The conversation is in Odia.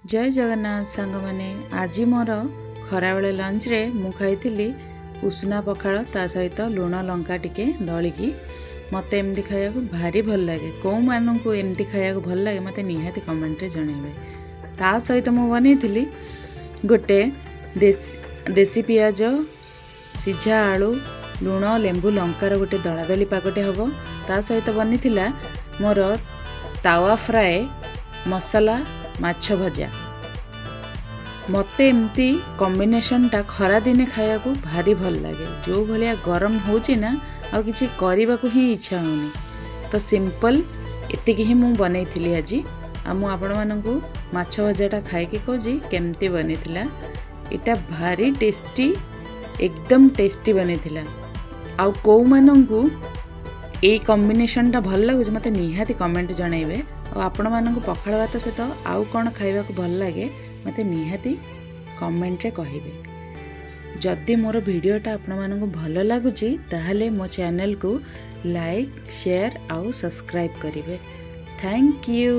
ଜୟ ଜଗନ୍ନାଥ ସାଙ୍ଗମାନେ। ଆଜି ମୋର ଖରାବେଳେ ଲଞ୍ଚରେ ମୁଁ ଖାଇଥିଲି ଉଷୁନା ପଖାଳ, ତା ସହିତ ଲୁଣ ଲଙ୍କା ଟିକେ ଦଳିକି। ମୋତେ ଏମିତି ଖାଇବାକୁ ଭାରି ଭଲ ଲାଗେ। କେଉଁମାନଙ୍କୁ ଏମିତି ଖାଇବାକୁ ଭଲ ଲାଗେ, ମୋତେ ନିହାତି କମେଣ୍ଟରେ ଜଣାଇବେ। ତା ସହିତ ମୁଁ ବନେଇଥିଲି ଗୋଟେ ଦେଶୀ ଦେଶୀ ପିଆଜ, ସିଝା ଆଳୁ, ଲୁଣ, ଲେମ୍ବୁ, ଲଙ୍କାର ଗୋଟେ ଦଳାଦଳି ପାଗଟେ ହେବ। ତା ସହିତ ବନିଥିଲା ମୋର ତାୱା ଫ୍ରାଏ ମସଲା ମାଛ ଭଜା। ମୋତେ ଏମିତି କମ୍ବିନେସନ୍ଟା ଖରାଦିନେ ଖାଇବାକୁ ଭାରି ଭଲ ଲାଗେ। ଯେଉଁ ଭଳିଆ ଗରମ ହେଉଛି ନା, ଆଉ କିଛି କରିବାକୁ ହିଁ ଇଚ୍ଛା ହେଉନି। ତ ସିମ୍ପଲ୍ ଏତିକି ହିଁ ମୁଁ ବନେଇଥିଲି ଆଜି। ଆଉ ମୁଁ ଆପଣମାନଙ୍କୁ ମାଛ ଭଜାଟା ଖାଇକି କହୁଛି କେମିତି ବନେଇଥିଲା। ଏଇଟା ଭାରି ଟେଷ୍ଟି, ଏକଦମ ଟେଷ୍ଟି ବନେଇଥିଲା। ଆଉ କେଉଁମାନଙ୍କୁ ଏଇ କମ୍ବିନେସନ୍ଟା ଭଲ ଲାଗୁଛି, ମୋତେ ନିହାତି କମେଣ୍ଟ ଜଣାଇବେ। ଆଉ ଆପଣମାନଙ୍କୁ ପଖାଳ ଭାତ ସହିତ ଆଉ କ'ଣ ଖାଇବାକୁ ଭଲ ଲାଗେ, ମୋତେ ନିହାତି କମେଣ୍ଟରେ କହିବେ। ଯଦି ମୋର ଭିଡ଼ିଓଟା ଆପଣମାନଙ୍କୁ ଭଲ ଲାଗୁଛି, ତାହେଲେ ମୋ ଚ୍ୟାନେଲକୁ ଲାଇକ୍, ସେୟାର ଆଉ ସବସ୍କ୍ରାଇବ୍ କରିବେ। Thank you.